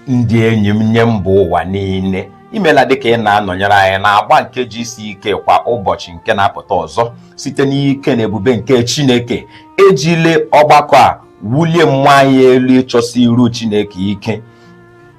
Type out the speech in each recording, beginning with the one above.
Ndị enyi m nye mba ụwa niile, imela dịka ị na-anọnyere anyị na-agba nke ji isi ike kwa ụbọchị nke na-apụta ọzọ site n'ike na ebube nke Chineke. Ejile ọgbakọ a wulie mmụọ anyị elu ịchọsi iru Chineke ike.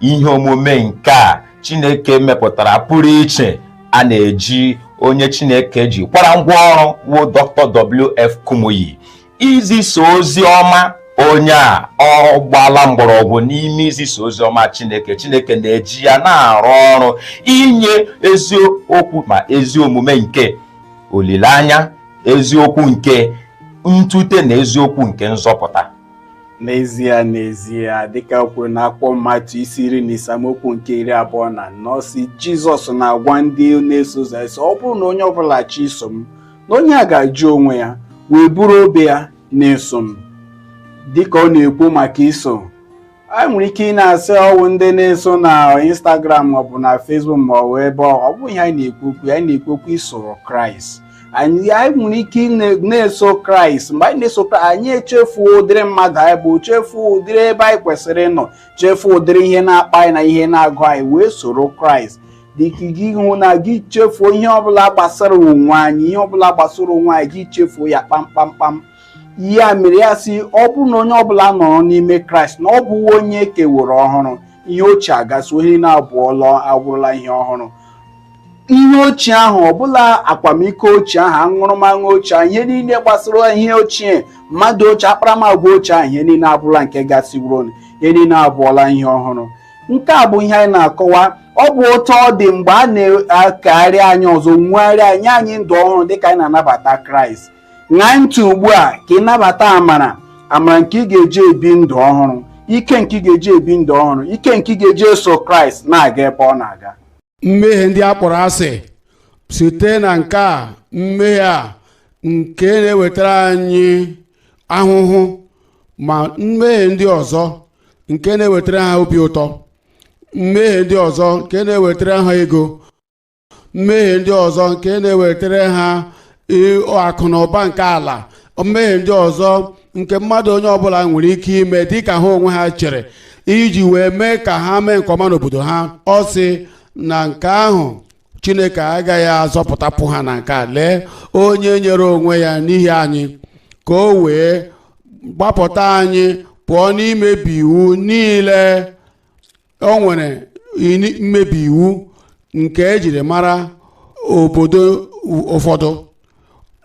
Ihe omume nke a Chineke mepụtara pụrụ iche a na-eji onye Chineke ji kwara ngwa ọrụ wụ Dr. W.F. Kumuyi izisa ozi ọma. Onye a ọ gbaala mgbọrọgwụ n'ime izisa ozi ọma Chineke. Chineke na-eji ya na-arụ ọrụ inye eziokwu ma ezi omume nke olileanya, eziokwu nke ntute na eziokwu nke nzọpụta. N'ezie, n'ezie, dịka o kwuru na akwụkwọ Matu isi 15 amaokwu nke 24, si Jizọs na-agwa ndị na-eso ụzọ ya sị, ọ bụrụ na onye ọbụla chọọ iso m, na onye a ga-ajụ onwe ya wee buru obe ya na-eso m. Dịka ọ na-ekwu maka iso, anyị nwere ike ị na-asị ọwụ ndị na-eso na Instagram maọbụ na Facebook maọbụ ebe ọ bụghị ihe anyị na-ekwu okwu. Anyị na-ekwu okwu isoro Kraịst. Anyị nwere ike na-eso Kraịst. Mgbe anyị na-eso Kraịst, anyị echefuo ụdịrị mmadụ anyị bụ, chefuo ụdịrị ebe anyị kwesịrị ịnọ, chefuo ụdịrị ihe na-akpa anyị na ihe na-agụ anyị, wee soro Kraịst. Dịka gị hụ na gị chefuo ihe ọbụla gbasara onwe anyị, ihe ọbụla gbasara onwe anyị, gị chefuo ya kpamkpamkpam. Ya mere ya sị, ọ bụrụ na onye ọbụla nọrọ n'ime Kraịst, na ọ bụghị onye ekeworo ọhụrụ, ihe ochie agasị, ihe na-abụọla abụrụla ihe ọhụrụ. Ihe ochie ahụ ọbụla, akwamiko ochie ahụ, aṅụrụmaṅụ ochie ahụ, ihe niile gbasara ihe ochie, mmadụ ochie, akparamagwa ochie ahụ, ihe niile abụrụla nke gasịworo, ihe niile abụọla ihe ọhụrụ. Nke a bụ ihe anyị na-akọwa. Ọ bụ otu ọ dị mgbe a na-akegharị anyị ọzọ, nwegharị anyị, anyị ndụ ọhụrụ dịka anyị na-anabata Kraịst. Ṅaa ntị ugbu a ka ị nabata amara, amara nke ị ga-eji ebi ndụ ọhụrụ, ike nke ị ga-eji ebi ndụ ọhụrụ, ike nke ị ga-eji eso Kraịst na-aga ebe ọ na-aga. Mmehie ndị a kpọrọ asị site na nke a, mmehie a nke na-ewetara anyị ahụhụ, ma mmehie ndị ọzọ nke na-ewetara ha obi ụtọ, mmehie ndị ọzọ nke na-ewetara ha ego, mmehie ndị ọzọ nke na-ewetara ha akụ na ụba nke ala, mmehie ndị ọzọ nke mmadụ onye ọbụla nwere ike ime dịka ha onwe ha chere iji wee mee ka ha mee nke ọma n'obodo ha. Ọ sị na nke ahụ Chineke agaghị azọpụtapụ ha na nke a. Lee onye nyere onwe ya n'ihi anyị ka o wee gbapụta anyị pụọ n'imebi iwu niile. O nwere mmebi iwu nke ejiri mara obodo ụfọdụ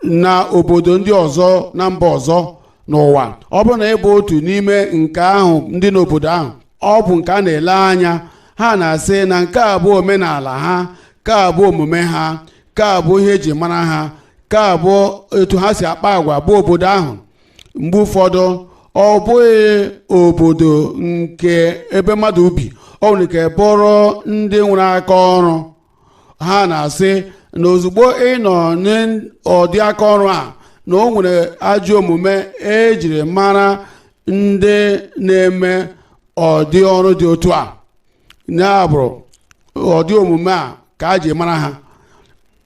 na obodo ndị ọzọ na mba ọzọ n'ụwa. Ọ bụrụ na ị bụ otu n'ime nke ahụ ndị n'obodo ahụ, ọ bụ nke a na-ele anya, ha na-asị na nke a bụ omenala ha, ka a bụ omume ha, ka a bụ ihe eji mara ha, ka a bụ etu ha si akpa agwa bụ obodo ahụ. Mgbe ụfọdụ ọ bụghị obodo nke ebe mmadụ bi, ọ nwere ike bụrụ ndị nwere aka ọrụ. Ha na-asị na ozugbo ị nọ n'ọdị aka ọrụ a, na o nwere ajọ omume ejiri mara ndị na-eme ọdị ọrụ dị otu a, ya bụrụ ọdị omume a ka a ji mara ha.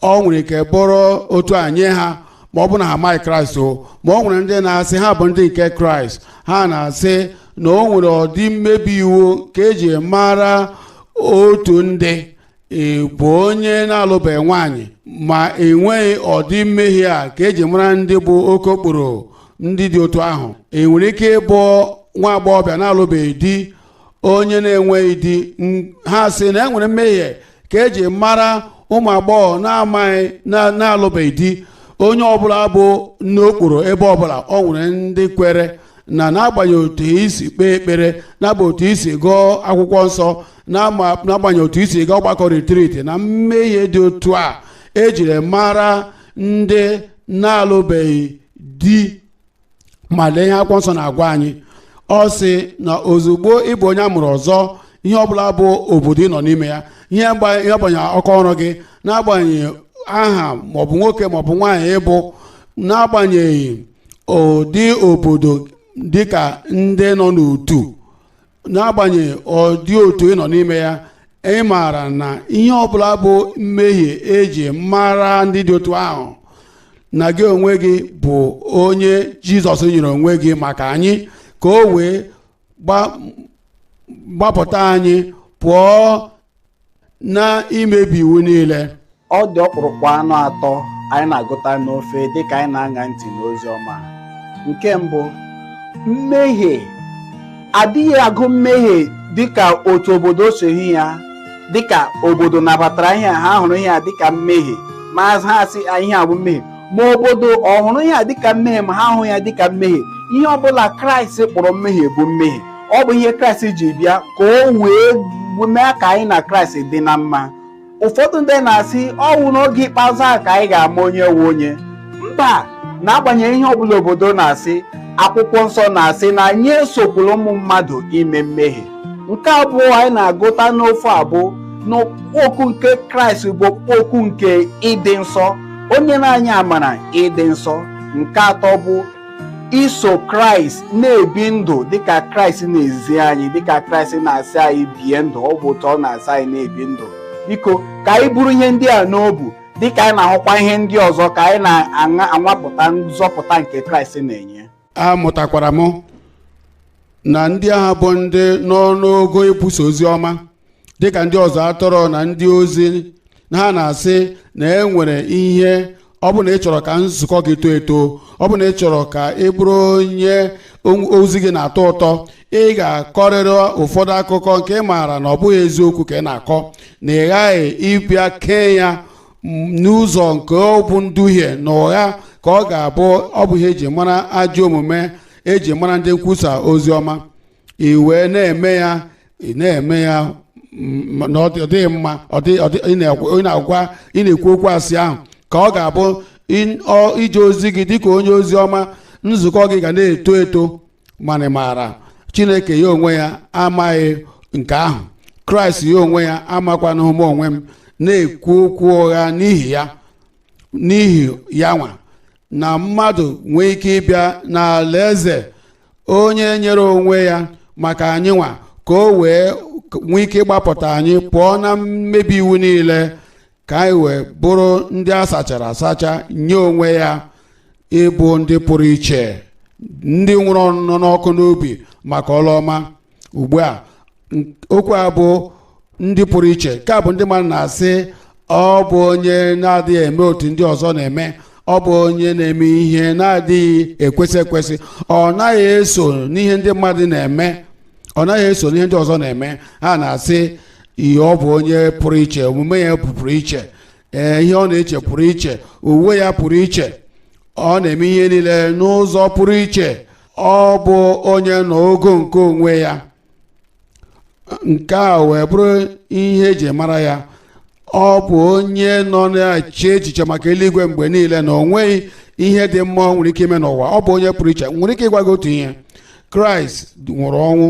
Ọ nwere ike bụrụ otu a nye ha, ma ọ bụ na ha amaghị Kraịst o. Ma ọ nwere ndị na-asị ha bụ ndị nke Kraịst, ha na-asị na o nwere ọdị mmebi iwu ka eji mara otu ndị. Ị bụ onye na-alụbeghị nwaanyị ma enweghị ọdị mmehie a ka eji mara ndị bụ okokporo, ndị dị otu ahụ. Ị nwere ike ịbụ nwa agbọghọbịa na-alụbeghị di, onye na-enweghị di, ha sị na e nwere mmehie ka eji mara ụmụ agbọghọ na-amaghị na-alụbeghị di. Onye ọbụla bụ n'okporo ebe ọbụla, ọ nwere ndị kwere na n'agbanyeghị otu isi kpee ekpere, n'agbanyeghị otu isi gụọ akwụkwọ nsọ, n'agbanyeghị otu isi gaa ọgbakọ retreat, na mmehie dị otu a ejiri mara ndị na-alụbeghị di. Ma lee ihe akwụkwọ nsọ na-agwa anyị. Ọ sị na ozugbo ịbụ onye a mụrụ ọzọ, ihe ọbụla bụ obodo ị nọ n'ime ya, ihe agbanyeghị ọkọ ọrụ gị, n'agbanyeghị aha maọbụ nwoke maọbụ nwaanyị ịbụ, n'agbanyeghị ụdị obodo dịka ndị nọ n'otu, n'agbanyeghị ụdị otu ị nọ n'ime ya, ị maara na ihe ọbụla bụ mmehie eji mara ndị dị otu ahụ, na gị onwe gị bụ onye Jizọs nyere onwe gị maka anyị ka o wee Gbapụta anyị pụọ na imebi iwu niile. Ọ dị ọkpụrụkpụ anụ atọ anyị na-agụta n'ofe dịka anyị na-aṅa ntị n'ozi ọma. Nke mbụ, mmehie. Adịghị agụ mmehie dịka otu obodo si hụ ya. Dịka obodo nabatara ihe a, ha hụrụ ihe a dịka mmehie, ma ha sị ihe a bụ mmehie, ma obodo ọ hụrụ ihe a dịka mmehie, ma ha hụ ya dịka mmehie. Ihe ọbụla Kraịst kpọrọ mmehie bụ mmehie. Ọ bụ ihe Kraịst ji bịa ka o wee mee ka anyị na Kraịst dị na mma. Ụfọdụ ndị na-asị ọwụ n'oge ikpeazụ a ka anyị ga-ama onye wu onye. Mba, n'agbanyeghị ihe ọbụla obodo na-asị, akwụkwọ nsọ na-asị na anyị esokwula ụmụ mmadụ ime mmehie. Nke abụọ anyị na-agụta n'ofe abụ n'okwu nke Kraịst bụ okwu nke ịdị nsọ. Onye na-anyị amara ịdị nsọ. Nke atọ bụ iso Kraịst na-ebi ndụ dịka Kraịst na-ezi anyị, dịka Kraịst na-asị anyị bie ndụ. Ọ bụ otu ọ na-asị anyị na-ebi ndụ. Biko, ka anyị buru ihe ndị a n'obu dịka anyị na-ahụkwa ihe ndị ọzọ, ka anyị na-anwapụta nzọpụta nke Kraịst na-enye. Amụtakwara m na ndị agha bụ ndị n'ọnụogo ikwusa ozi ọma, dịka ndị ọzọ atọrọ na ndị ozi, na ha na-asị na e nwere ihe. Ọ bụ na ị chọrọ ka nzukọ gị too eto, ọ bụ na ị chọrọ ka ị bụrụ onye ozi gị na-atọ ụtọ, ị ga-akọrịrị ụfọdụ akụkọ nke ị maara na ọ bụghị eziokwu ka ị na-akọ, na ị ghaghị ịbịa kee ya n'ụzọ nke ọ bụ nduhie na ụgha, ka ọ ga-abụ ọ bụ ihe eji mara ajọ omume eji mara ndị nkwusa ozi ọma. Ị wee na-eme ya, ị na-eme ya na ọ dịghị mma. Ị na-agwa, ị na-ekwu okwu asị ahụ, ka ọ ga-abụ ije ozi gị dịka onye ozi ọma, nzukọ gị ga na-eto eto. Mana ị maara Chineke ya onwe ya amaghị nke ahụ. Kraịst ya onwe ya amakwanụ m onwe m na-ekwu okwu ụgha n'ihi ya, n'ihi ya nwa na mmadụ nwee ike ịbịa n'ala eze onye nyere onwe ya maka anyị nwa, ka o wee nwee ike ịgbapụta anyị pụọ na mmebi iwu niile, ka anyị wee bụrụ ndị a sachara asacha nye onwe ya, ịbụ ndị pụrụ iche, ndị nwụrụ ọnụ n'ọkụ n'obi maka ọlụ ọma. Ugbu a, okwu a bụ ndị pụrụ iche ka bụ ndị mmadụ na-asị ọ bụ onye na-adịghị eme otu ndị ọzọ na-eme, ọ bụ onye na-eme ihe na-adịghị ekwesị ekwesị, ọ naghị eso n'ihe ndị mmadụ na-eme, ọ naghị eso n'ihe ndị ọzọ na-eme. Ha na-asị ihe ọ bụ onye pụrụ iche, omume ya pụrụ iche, ee, ihe ọ na-eche pụrụ iche, uwe ya pụrụ iche, ọ na-eme ihe niile n'ụzọ pụrụ iche, ọ bụ onye n'ogo nke onwe ya. Nke a wee bụrụ ihe eji mara ya. Ọ bụ onye nọ na-eche echiche maka eluigwe mgbe niile, na o nweghị ihe dị mma ọ nwere ike ime n'ụwa. Ọ bụ onye pụrụ iche. Nwere ike ịgwa gị otu ihe: Kraịst nwụrụ ọnwụ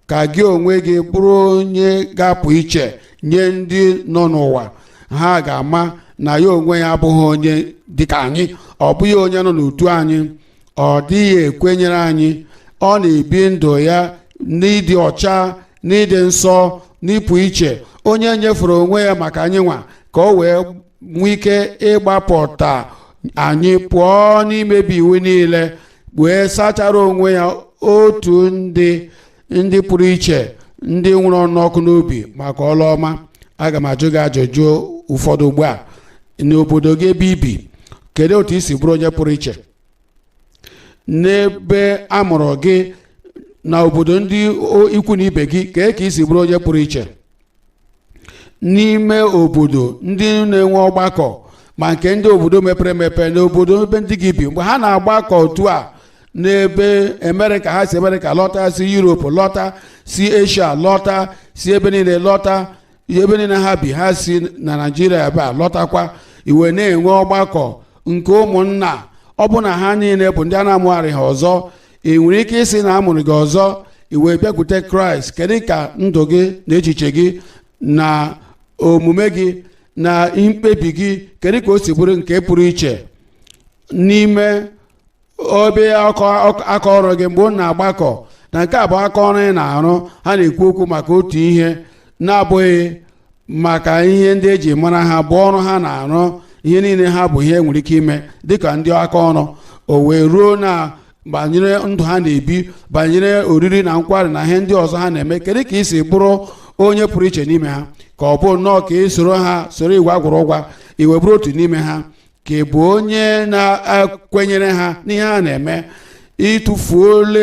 ka gị onwe gị bụrụ onye ga-apụ iche nye ndị nọ n'ụwa. Ha ga-ama na ya onwe ya abụghị onye dịka anyị, ọ bụghị onye nọ n'otu anyị, ọ dịghị ekwenyere anyị. Ọ na-ebi ndụ ya n'ịdị ọcha, n'ịdị nsọ, n'ịpụ iche, onye nyefere onwe ya maka anyị nwa, ka o wee nwee ike ịgbapụta anyị pụọ n'imebi iwu niile, wee sachara onwe ya otu ndị pụrụ iche, ndị nwụrụ ọnụ n'obi maka ọlụ ọma. Aga m ajụ gị ajụjụ ụfọdụ ugbu a. N'obodo gị ebe ibi, kedu otu i si bụrụ onye pụrụ iche? N'ebe a mụrụ gị, na obodo ndị ikwu na ibe gị, kee ka i si bụrụ onye pụrụ iche? N'ime obodo ndị na-enwe ọgbakọ, ma nke ndị obodo mepere emepe na obodo ebe ndị gị bi, mgbe ha na-agbakọ otu a n'ebe Amerịka, ha si Amerịka lọta, si Europe lọta, si Asia lọta, si ebe niile lọta, ebe niile ha bi, ha si na Naịjirịa ebe a lọtakwa, iwe na-enwe ọgbakọ nke ụmụnna. Ọ bụ na ha niile bụ ndị a na-amụgharị ha ọzọ. Ị nwere ike ịsị na a mụrụ gị ọzọ, i wee bịakwute Kraịst. Kedu ka ndụ gị na echiche gị na omume gị na mkpebi gị, kedu ka o si bụrụ nke pụrụ iche n'ime obe aka ọrụ gị mgbe ọ na-agbakọ? Na nke a bụ aka ọrụ ị na-arụ, ha na-ekwu okwu maka otu ihe na-abụghị maka ihe ndị eji mara ha bụ ọrụ ha na-arụ. Ihe niile ha bụ ihe nwere ike ime dịka ndị aka ọrụ. O wee ruo na Banyere ndụ ha na-ebi, banyere oriri na nkwari na ihe ndị ọzọ ha na-eme, kedu ka ị si bụrụ onye pụrụ iche n'ime ha? Ka ọ bụ nnọọ ka ị soro ha soro igwe agwụrụ ụgwa iwe bụrụ otu n'ime ha, ka ị bụ onye na-akwenyere ha n'ihe ha na-eme? Ịtụfuola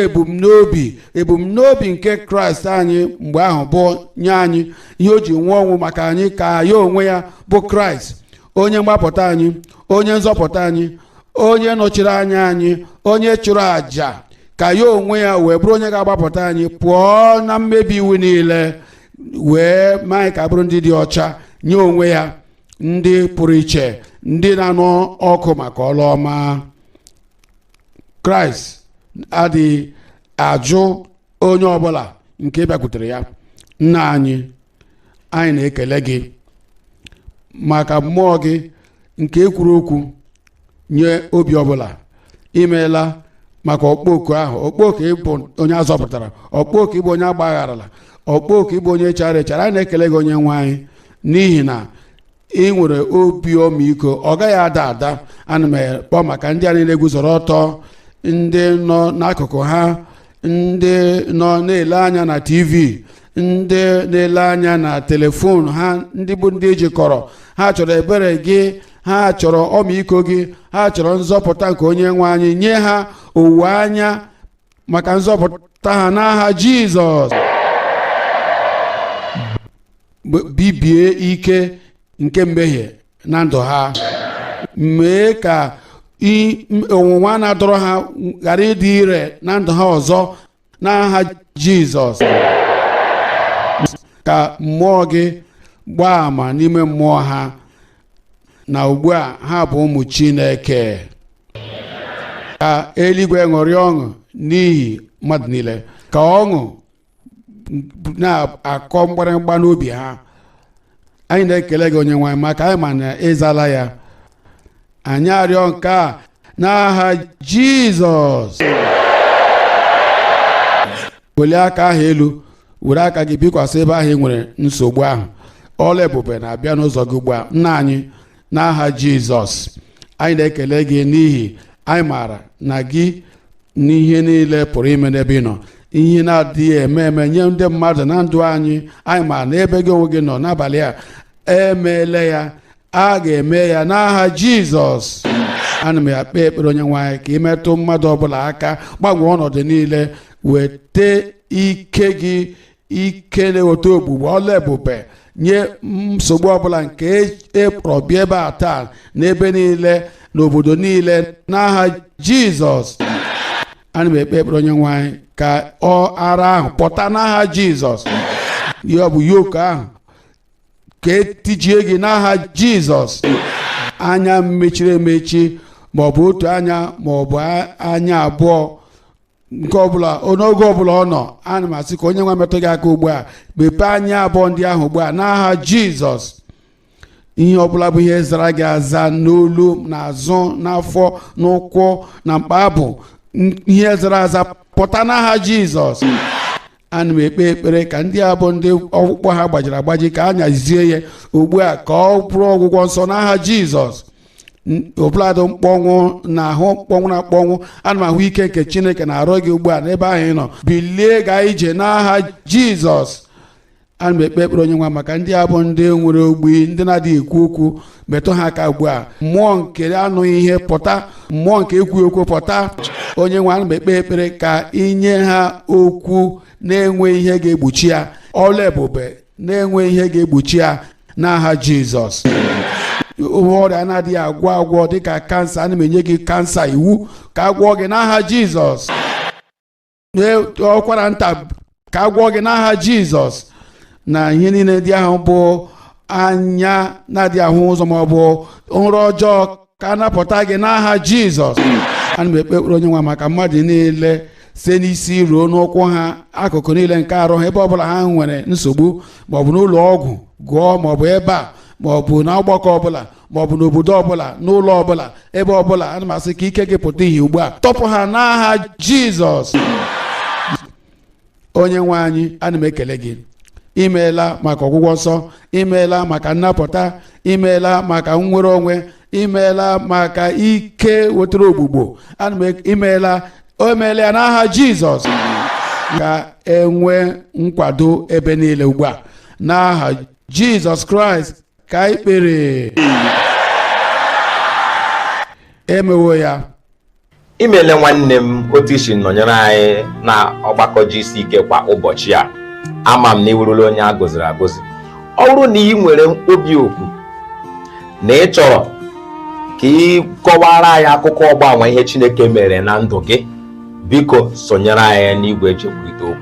ebumnobi nke Kraịst anyị mgbe ahụ bụ nye anyị ihe o ji nwụọ ọnwụ maka anyị, ka ya onwe ya bụ Kraịst, onye mgbapụta anyị, onye nzọpụta anyị, onye nọchiri anya anyị, onye chụrụ àjà ka ya onwe ya wee bụrụ onye ga-agbapụta anyị pụọ na mmebi iwu niile, wee mee anyị ka bụrụ ndị dị ọcha nye onwe ya, ndị pụrụ iche, ndị na-anụ ọkụ maka ọlụ ọma. Kraịst adịghị ajụ onye ọbụla nke bịakwutere ya. Nna anyị, anyị na-ekele gị maka mmụọ gị nke kwuru okwu nye obi ọbụla. Imeela maka ọkpọoku ahụ, ọkpọoku ịbụ onye azọpụtara, ọkpọoku ịbụ onye agbagharala, ọkpọoku ịbụ onye chara echara. Anyị na-ekele gị, onye nwe anyị, n'ihi na ị nwere obi ọmịiko, ọ gaghị ada ada. Ana m ekpọ maka ndị a niile guzoro ọtọ, ndị nọ n'akụkụ ha, ndị nọ na-ele anya na TV, ndị na-ele anya na telefon ha, ndị bụ ndị ejikọrọ ha chọrọ ebere gị, ha chọrọ ọmịiko gị, ha chọrọ nzọpụta nke onye nwe anyị. Nye ha owuwe anya maka nzọpụta ha n'aha Jizọs. Bibie ike nke mmehie na ndụ ha, mee ka ọnwụnwa na-adọrọ ha ghara ịdị ire na ndụ ha ọzọ n'aha Jizọs. Ka mmụọ gị gbaa àmà n'ime mmụọ ha na ugbu a ha bụ ụmụ Chineke. Ka eluigwe ṅụrịa ọṅụ n'ihi mmadụ niile, ka ọṅụ na-akọ mgbarịmgba n'obi ha. Anyị na-ekele gị, onye nwe anyị, maka anyị ma na ịzala ya. Anyị arịọ nke a n'aha Jizọs. Welie aka ahụ elu, were aka gị bikwasị ebe ahụ ị nwere nsogbu ahụ. Ọla ebube na-abịa n'ụzọ gị ugbu a. Nna anyị, n'aha Jizọs, anyị na-ekele gị n'ihi anyị maara na gị n'ihe niile pụrụ ime n'ebe ị nọ. Ihe na-adịghị eme eme nye ndị mmadụ na ndụ anyị, anyị maara na ebe gị onwe gị nọ n'abalị a emeela ya, a ga-eme ya n'aha Jizọs. Ana m akpe ekpere, onye nwe anyị, ka ị metụ mmadụ ọbụla aka, gbanwee ọnọdụ niile, weta ike gị, ike na-eweta ogbugbo ọla ebube nye nsogbu ọbụla nke ekpọrọ bịa ebe a taa, n'ebe niile, n'obodo niile, n'aha Jizọs. Ana m ekpe ekpere, onye nwe anyị, ka ọ ara ahụ pụta n'aha Jizọs. Ya bụ yoke ahụ ka etijie gị n'aha Jizọs. Anya mechiri emechi, ma ọ bụ otu anya ma ọ bụ anya abụọ, nke ọbụla, n'oge ọbụla ọ nọ, ana m asị ka onye nwe metụ gị aka ugbu a, mepee anya abụọ ndị ahụ ugbu a n'aha Jizọs. Ihe ọbụla bụ ihe zara gị aza n'olu, n'azụ, n'afọ, n'ụkwụ na mkpa abụ, ihe zara aza pụta n'aha Jizọs. Ana m ekpe ekpere ka ndị a bụ ndị ọkpụkpọ ha gbajiri agbaji, ka a nyazie ya ugbu a ka ọ bụrụ ọgwụgwọ nsọ n'aha Jizọs. Ọbụladị mkpọnwụ na ahụ mkpọnwụ na akpọnwụ, ana m ahụ ike nke Chineke na-arụ gị ugbu a n'ebe ahụ ị nọ. Bilie gaa ije n'aha Jizọs. Ana m ekpe ekpere, onye nwa, maka ndị a bụ ndị nwere ogbi, ndị na-adịghị ekwu okwu, metụ ha aka ugbu a. Mmụọ nke anụghị ihe pụta, mmụọ nke ekwughị okwu pụta. Onye nwe, ana m ekpe ekpere ka inye ha okwu na-enwe ihe ga-egbochi ya, ọla ebube na-enwe ihe ga-egbochi ya n'aha Jizọs. Ọrịa na-adịghị agwọ agwọ dịka kansa, ana m enye gị kansa iwu ka agwọ gị n'aha Jizọs. Ọkwara nta, ka agwọ gị n'aha Jizọs. Na ihe niile ndị ahụ bụ anya na-adịghị ahụ ụzọ ma ọ bụ nrọ ọjọọ, ka a napụta gị n'aha Jizọs. Ana m ekpe ekpere, onye nwa, maka mmadụ niile site n'isi ruo n'ụkwụ ha, akụkụ niile nke arụ ha, ebe ọbụla ha nwere nsogbu, maọbụ n'ụlọ ọgwụ gụọ, maọbụ ebe a, maọbụ n'ọgbakọ ọbụla, maọbụ n'obodo ọbụla, n'ụlọ ọbụla, ebe ọbụla, ana m asị ka ike gị pụta ìhè ugbu a, tọpụ ha n'aha Jizọs. Onye nwe anyị, ana m ekele gị. Imeela maka ọgwụgwọ nsọ, imeela maka nnapụta, imeela maka nnwere onwe, imeela maka ike wetara ogbugbo. Ana m imeela. O meela ya n'aha Jizọs. Ka enwee nkwado ebe niile ugbu a n'aha Jizọs Kraịst ka anyị kpere. Emewo ya. Imeela nwanne m otu i si nọnyere anyị na ọgbakọ GCK kwa ụbọchị a. Ama m na ị wụrụla onye a gọziri agọzi. Ọ bụrụ na ị nwere obi okwu na ị chọrọ ka ị kọwara anyị akụkọ ọgbanwe ihe Chineke mere na ndụ gị, biko sonyere anyị n'igwe eji ekwurịta okwu.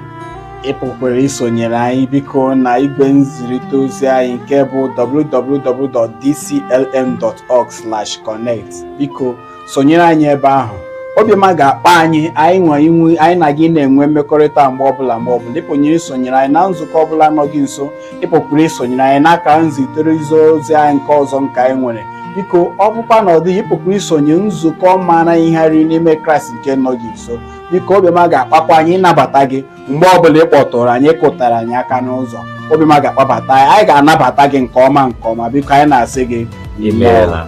Ị pụkwara isonyere anyị biko na igwe nzirịta ozi anyị nke bụ www.dclm.org/connect. Biko sonyere anyị ebe ahụ. Obiọma ga-akpa anyị anyị nwe inwe anyị na gị na-enwe mmekọrịta mgbe ọbụla mgbe ọbụla. Ị pụnyere isonyere anyị na nzukọ ọbụla nọ gị nso. Ị pụkwara isonyere anyị n'akara nzitere ozi anyị nke ọzọ nke anyị nwere. Biko ọ bụkwa na ọ dịghị, ị pụkwara isonye nzukọ maara ihe riri n'ime Kraịst nke nọ gị nso. Biko obiọma ga-akpakwa anyị ịnabata gị mgbe ọbụla ị kpọtụrụ anyị, kụtara anyị aka n'ụzọ. Obiọma ga-akpabata anyị, anyị ga-anabata gị nke ọma nke ọma. Biko anyị na-asị gị Imeela.